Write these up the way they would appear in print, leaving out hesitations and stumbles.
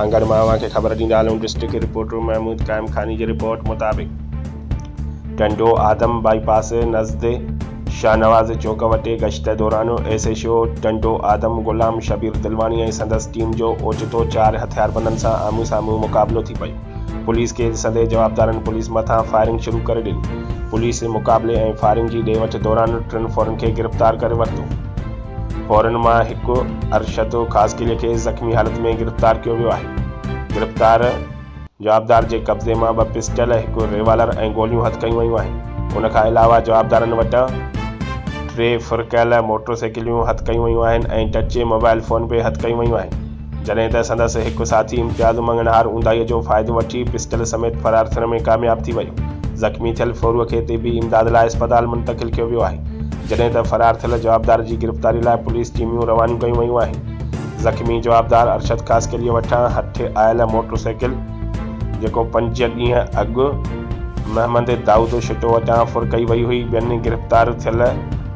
سانگهڙ مان اوهان کي خبر ڏيندا هلون ڊسٽرڪٽ رپورٽر محمود قائم خاني جي رپورٽ مطابق ٽنڊو آدم بائي پاس نزد شاهنواز چوڪ وٽ گشت دوران S H O Tando Adam Ghulam Shabbir Dilwani ۽ سندس ٽيم جو اوچتو چار هٿياربندن سان آمهون سامهون مقابلو ٿي پيو. پوليس کي ڏسندي جوابدارن پوليس مٿان فائرنگ شروع ڪري ڏني. پوليس مقابلي ۽ فائرنگ جي ڏي وٺ دوران ٽن ڦورن کي گرفتار ڪري ورتو. ڦورن مان هڪ ارشد خاصخيلي کي زخمي حالت ۾ گرفتار ڪيو ويو آهي. گرفتار جوابدار جي قبضي مان ٻه پسٽل، هڪ ريوالر ۽ گوليون هٿ ڪيون ويون آهن. ان کان علاوه جوابدارن وٽان ٽي ڦر ڪيل موٽر سائيڪليون هٿ ڪيون ويون آهن ۽ ٽچ موبائل فون به هٿ ڪيون ويون آهن. جڏهن ته سندس هڪ ساٿي امتياز مڱڻهار اونداهيء جو فائدو وٺي پسٽل سميت فرار ٿيڻ ۾ ڪامياب ٿي ويو. زخمي ٿيل ڦوروء کي طبي امداد لاء اسپتال منتقل ڪيو ويو آهي. جڏهن ته فرار ٿيل جوابدار جي گرفتاري لاء پوليس ٽيميون روانيون ڪيون ويون آهن. زخمي جوابدار ارشد خاصخيليء وٽان هٿ آيل موٽر سائيڪل جيڪو پنج ڏينهن اڳ محمد دائود شٽو وٽان ڦر ڪئي وئي هئي، ٻين گرفتار ٿيل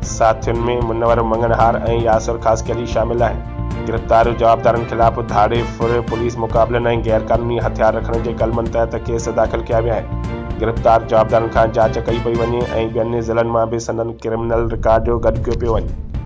ساٿين ۾ منور مڱڻهار ۽ ياسر خاصخيلي شامل آهن. گرفتار جوابدارن خلاف ڌاڙي، ڦر، پوليس مقابلن ۽ غيرقانوني هٿيار رکڻ جي قلمن تحت ڪيس داخل ڪيا ويا آهن. گرفتار جوابدارن کان جاچ ڪئي پئي وڃي ۽ ٻين ضلعن مان به سندن ڪرمنل رڪارڊ گڏ ڪيو پيو وڃي.